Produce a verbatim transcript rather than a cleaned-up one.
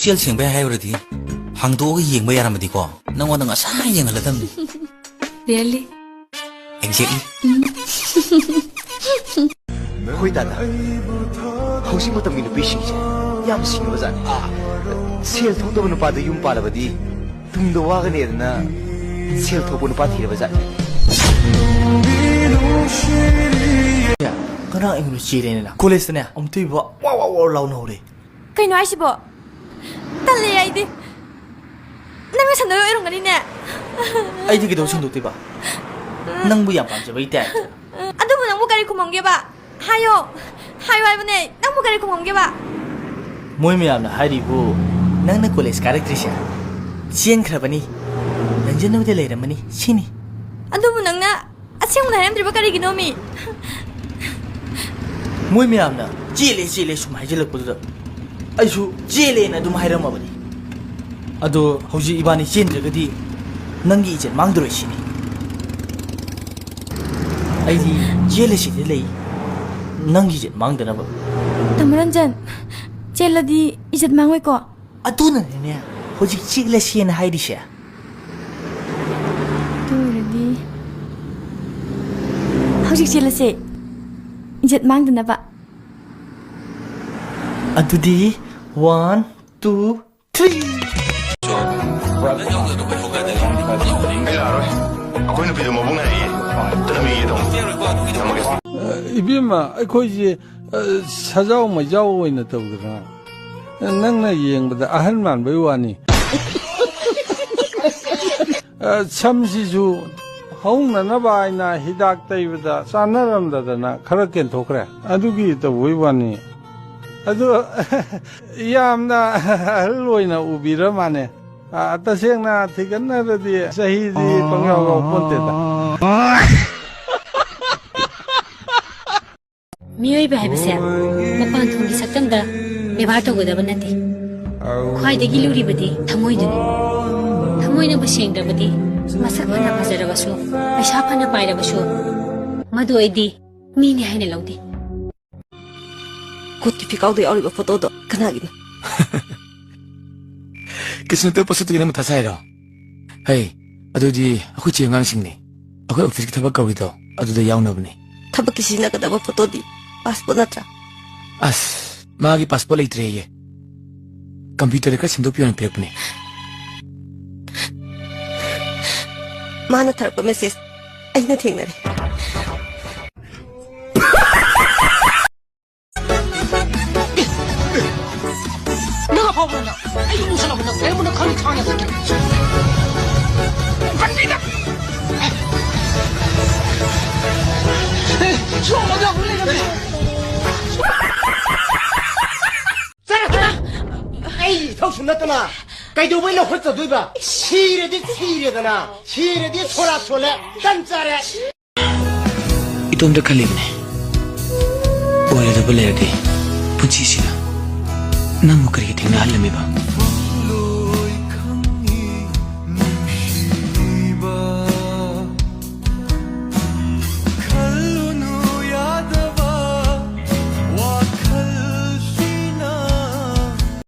ꯄꯨꯛꯆꯦꯜ ꯁꯦꯡꯕ ꯌꯥꯏ ꯍꯥꯏꯔꯨꯔꯗꯤ, ꯍꯥꯡꯗꯣꯛꯑꯒ ꯌꯦꯡꯕ ꯌꯥꯔꯝꯃꯗꯤꯀꯣ, ꯅꯪꯉꯣꯟꯗ ꯉꯁꯥꯏ ꯌꯦꯡꯍꯜꯂꯗꯝꯅꯤ꯫ Really? Exactly. ꯍꯣꯏ ꯗꯥꯗꯥ, ꯍꯧꯖꯤꯛ ꯃꯇꯝꯒꯤ ꯅꯨꯄꯤꯁꯤꯡꯁꯦ ꯌꯥꯝ ꯁꯤꯡꯉꯕꯖꯥꯠꯅꯤ꯫ ꯁꯦꯜ ꯊꯣꯛꯇꯕ ꯅꯨꯄꯥꯗ ꯌꯨꯝ ꯄꯥꯜꯂꯕꯗꯤ ꯇꯨꯡꯗ ꯋꯥꯒꯅꯤ ꯑꯗꯨꯅ ꯁꯦꯜ ꯊꯣꯛꯄ ꯅꯨꯄꯥ ꯊꯤꯔꯕꯖꯥꯠꯅꯤ꯫ ꯉꯔꯥꯡ ꯑꯩꯉꯣꯟꯗ ꯆꯦꯜꯂꯦꯅ ꯀꯣꯂꯦꯖꯇꯅꯦ ꯑꯃꯨꯛꯇꯣꯏꯕ ꯋꯥ ꯋꯥ ꯋꯥ ꯂꯥꯎꯅꯍꯧꯔꯦ꯫ ꯀꯩꯅꯣ ꯍꯥꯏꯁꯤꯕꯣ? ꯇꯜꯂꯦ ꯑꯩꯗꯤ꯫ ꯅꯪꯅ ꯁꯟꯗꯣꯛꯏ ꯑꯣꯏꯔꯝꯒꯅꯤꯅꯦ꯫ ꯑꯩꯗꯤ ꯀꯩꯗꯧ ꯁꯟꯗꯣꯛꯇꯣꯏꯕ? ꯅꯪꯕꯨ ꯌꯥꯝ ꯄꯥꯝꯖꯕꯒꯤ ꯇꯥꯏꯞꯇ꯫ ꯑꯗꯨꯕꯨ ꯅꯪꯕꯨ ꯀꯔꯤ ꯈꯨꯝꯃꯝꯒꯦꯕ? ꯍꯥꯏꯌꯣ꯫ ꯍꯥꯏꯌꯣ ꯍꯥꯏꯕꯅꯦ꯫ ꯅꯪꯕꯨ ꯀꯔꯤ ꯈꯨꯝꯃꯝꯒꯦꯕ? ꯃꯣꯏ ꯃꯌꯥꯝꯅ ꯍꯥꯏꯔꯤꯕꯨ ꯅꯪꯅ ꯀꯣꯂꯦꯖ ꯀꯥꯔꯛꯇ꯭ꯔꯤꯁꯦ ꯆꯦꯟꯈ꯭ꯔꯕꯅꯤ, ꯂꯪꯖꯟꯅꯕꯗ ꯂꯩꯔꯝꯃꯅꯤ ꯁꯤꯅꯤ꯫ ꯑꯗꯨꯕꯨ ꯅꯪꯅ ꯑꯁꯦꯡꯕꯗ ꯍꯥꯏꯔꯝꯗ꯭ꯔꯤꯕ ꯀꯔꯤꯒꯤꯅꯣ ꯃꯤ? ꯃꯣꯏ ꯃꯌꯥꯝꯅ "ꯆꯦꯜꯂꯦ, ꯆꯦꯜꯂꯦ" ꯁꯨꯝ ꯍꯥꯏꯖꯤꯜꯂꯛꯄꯗꯨꯗ ꯑꯩꯁꯨ "ꯆꯦꯜꯂꯦꯅ" ꯑꯗꯨꯝ ꯍꯥꯏꯔꯝꯃꯕꯅꯤ꯫ ꯑꯗꯣ ꯍꯧꯖꯤꯛ ꯏꯕꯥꯅꯤ ꯆꯦꯟꯗ꯭ꯔꯒꯗꯤ ꯅꯪꯒꯤ ꯏꯖꯠ ꯃꯥꯡꯗꯣꯔꯦ ꯁꯤꯅꯤ꯫ ꯑꯩꯗꯤ ꯆꯦꯜꯂꯁꯤꯗꯤ ꯂꯩ, ꯅꯪꯒꯤ ꯏꯖꯠ ꯃꯥꯡꯗꯅꯕ꯫ ꯇꯥꯃꯣ ꯔꯟꯖꯟ, ꯆꯦꯜꯂꯗꯤ ꯏꯖꯠ ꯃꯥꯡꯉꯣꯏꯀꯣ? ꯑꯗꯨꯅꯅꯤꯅꯦ ꯍꯧꯖꯤꯛ ꯆꯦꯜꯂꯁꯦꯅ ꯍꯥꯏꯔꯤꯁꯦ꯫ ꯑꯗꯨ ꯑꯣꯏꯔꯗꯤ ꯍꯧꯖꯤꯛ ꯆꯦꯜꯂꯁꯦ, ꯏꯖꯠ ꯃꯥꯡꯗꯅꯕ꯫ ꯑꯗꯨꯗꯤ one, two, three. ꯑꯩ ꯂꯥꯛꯑꯔꯣꯏ꯫ ꯑꯩꯈꯣꯏ ꯅꯨꯄꯤꯗꯣ ꯃꯕꯨꯛ ꯅꯥꯏꯌꯦ꯫ ꯑꯝꯇ ꯅꯝꯕꯤꯒꯦ ꯇꯧꯕ꯫ ꯊꯝꯃꯒꯦ꯫ ꯏꯕꯦꯝꯃ, ꯑꯩꯈꯣꯏꯁꯦ, ꯑ, ꯁꯖꯥꯎ ꯃꯩꯖꯥꯎ ꯑꯣꯏꯅ ꯇꯧꯗꯅ, ꯅꯪꯅ ꯌꯦꯡꯕꯗ ꯑꯍꯟ ꯃꯥꯟꯕꯩ ꯋꯥꯅꯤ꯫ ꯑ, ꯁꯝꯁꯤꯁꯨ ꯍꯧꯅꯅꯕ ꯍꯥꯏꯅ ꯍꯤꯗꯥꯛ ꯇꯩꯕꯗ ꯆꯥꯟꯅꯔꯝꯗꯗꯅ ꯈꯔ ꯀꯦꯟꯊꯣꯛꯈ꯭ꯔꯦ꯫ ꯑꯗꯨꯒꯤ ꯇꯧꯕꯩ ꯋꯥꯅꯤ꯫ ꯑꯗꯨ ꯌꯥꯝꯅ ꯑꯍꯜ ꯑꯣꯏꯅ ꯎꯕꯤꯔ ꯃꯥꯅꯦ꯫ ꯑ, ꯇꯁꯦꯡꯅ ꯊꯤꯒꯠꯅꯔꯗꯤ ꯆꯍꯤꯗꯤ ꯄꯪꯌꯥꯎ ꯌꯥꯎ ꯄꯣꯟꯇꯦꯗ꯫ ꯃꯤꯑꯣꯏꯕ ꯍꯥꯏꯕꯁꯦ ꯃꯄꯥꯟ ꯊꯣꯡꯒꯤ ꯁꯛꯇꯝꯗ ꯕꯦꯕꯥꯔ ꯇꯧꯒꯗꯕ ꯅꯠꯇꯦ꯫ ꯈ꯭ꯋꯥꯏꯗꯒꯤ ꯂꯨꯔꯤꯕꯗꯤ ꯊꯃꯣꯏꯗꯨꯅꯤ꯫ ꯊꯃꯣꯏꯅꯕꯨ ꯁꯦꯡꯗ꯭ꯔꯕꯗꯤ ꯃꯁꯛ ꯐꯅ ꯐꯖꯔꯕꯁꯨ, ꯄꯩꯁꯥ ꯐꯅ ꯄꯥꯏꯔꯕꯁꯨ, ꯃꯗꯨ ꯑꯩꯗꯤ ꯃꯤꯅꯤ ꯍꯥꯏꯅ ꯂꯧꯗꯦ꯫ ꯀꯣꯠꯀꯤ ꯐꯤꯀꯥꯎꯗ ꯌꯥꯎꯔꯤꯕ ꯐꯣꯇꯣꯗꯣ ꯀꯅꯥꯒꯤꯅꯣ? ꯀ꯭ꯔꯤꯁꯅꯇꯣ ꯄꯣꯠꯁꯛꯇꯨꯒꯤ ꯅꯪ ꯃꯊꯥ ꯁꯥꯏꯔꯣ? ꯍꯩ, ꯑꯗꯨꯗꯤ ꯑꯩꯈꯣꯏ ꯆꯦ ꯑꯉꯥꯡꯁꯤꯡꯅꯦ꯫ ꯑꯩꯈꯣꯏ ꯑꯣꯐꯤꯁꯀꯤ ꯊꯕꯛ ꯀꯧꯔꯤꯗꯣ ꯑꯗꯨꯗ ꯌꯥꯎꯅꯕꯅꯦ꯫ ꯊꯕꯛꯀꯤ ꯁꯤꯖꯤꯟꯅꯒꯗꯕ ꯐꯣꯇꯣꯗꯤ ꯄꯥꯁꯄꯣꯔꯠ ꯅꯠꯇ꯭ꯔꯥ? ꯑꯁ, ꯃꯥꯒꯤ ꯄꯥꯁꯄꯣꯔꯠ ꯂꯩꯇ꯭ꯔꯦꯌꯦ꯫ ꯀꯝꯄ꯭ꯌꯨꯇꯔꯗ ꯈꯔ ꯁꯦꯝꯗꯣꯛꯄꯤꯌꯣꯅ ꯄꯤꯔꯛꯄꯅꯦ꯫ ꯃꯥꯅ ꯊꯥꯔꯛꯄ ꯃꯦꯁꯦꯖ ꯑꯩꯅ ꯊꯦꯡꯅꯔꯦ꯫ ꯅꯪ ꯑꯐꯥꯎꯕ ꯅꯪ꯫ ꯑꯩ ꯎꯁꯜꯂꯕ ꯅꯪ꯫ ꯀꯔꯤꯒꯨꯝꯕ ꯅꯪ ꯈꯪꯉꯤ ꯈꯪꯉꯤ ꯅꯠꯇ꯭ꯔꯣ? ꯄꯟꯕꯤꯗ꯫ ꯑꯦ, ꯁꯣꯝꯗ ꯑꯃꯨꯛ ꯂꯩꯔꯝꯃꯦ꯫ ꯆꯠꯂꯣ, ꯆꯠꯂꯣ꯫ ꯑꯩ ꯏꯊꯧꯁꯨ ꯅꯠꯇꯅ ꯀꯩꯗꯧꯕꯩ ꯂꯧꯈꯠꯆꯗꯣꯏꯕ? ꯁꯤꯔꯗꯤ ꯁꯤꯔꯦꯗꯅ, ꯁꯤꯔꯗꯤ ꯁꯣꯔꯥ ꯁꯣꯜꯂꯦ, ꯇꯟ ꯆꯥꯔꯦ꯫ ꯏꯇꯣꯝꯇ ꯈꯜꯂꯤꯕꯅꯦ, ꯑꯣꯏꯔꯗꯕ ꯂꯩꯔꯗꯤ ꯄꯨꯟꯁꯤꯁꯤꯗ ꯅꯪꯕꯨ ꯀꯔꯤꯒꯤ ꯊꯦꯡꯅꯍꯜꯂꯝꯃꯤꯕ?